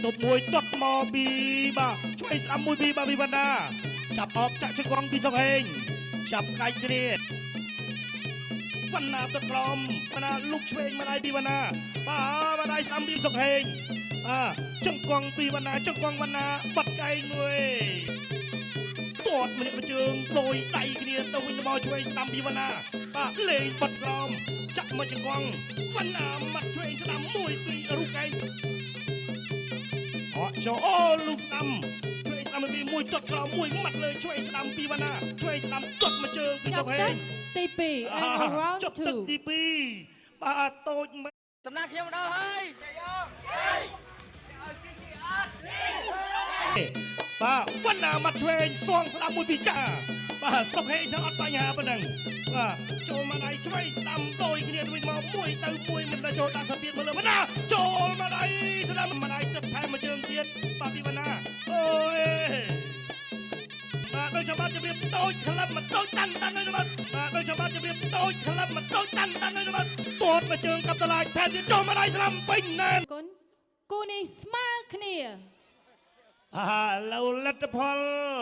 ទប់មួយទាត់មកពីបាទឆ្វេងស្ដាំមួយពីបាទពីវណ្ណាចាប់អបចាក់ជង្គង់ពីសុកហេងចាប់កាច់គ្នាវណ្ណាទឹកក្រមវណ្ណាលុកឆ្វេងម្ដាយពីវណ្ណាបាទម្ដាយស្ដាំពីសុកហេងបាទជង្គង់ពីវណ្ណាជង្គង់វណ្ណាបាត់កែងមួយទាត់ម្នាក់មួយជើងដោយដៃគ្នាទៅវិញទៅមកឆ្វេងស្ដាំពីវណ្ណាបាទលេងបាត់ក្រមចាក់មកជង្គង់វណ្ណាមាត់ឆ្វេងស្ដាំមួយពីររូបកែង អត់ចូលអូលូកស្ដាំឆ្វេងស្ដាំពីមួយទាត់ក្រោមមួយម៉ាត់លើឆ្វេងស្ដាំពីវណ្ណាឆ្វេងស្ដាំទាត់មកជើងពី ចប់ទឹក សុកហេង ទី2 and round ចប់ទឹកទី 2 2បាទតូចមែន សំណាងខ្ញុំដល់ហើយ បាទវណ្ណាមាត់ឆ្វេងសងស្ដាំមួយពីចាបាទសុកហេងចឹងអត់បញ្ហាប៉ុណ្ណឹងបាទចូលមកដៃឆ្វេងស្ដាំដូចគ្នាទៅវិញមកមួយទៅមួយមិនដល់ចូលដាក់សពាតមកលើវណ្ណាចូលមកដៃស្ដាំមកដៃទឹកថែមមួយជើងទៀតបាទពីវណ្ណាអូយ បាទដូចច្បាប់ជំរាបតូចក្លឹបមកតូចតាន់តាន់ដូចច្បាប់បាទដូចច្បាប់ជំរាបតូចក្លឹបមកតូចតាន់តាន់ដូចច្បាប់ទាត់មកជើងកាប់តឡាយថែមទៀតចូលមកដៃស្លាំពេញណែន គុណគូនេះស្មើគ្នា អាឡូវលទ្ធផល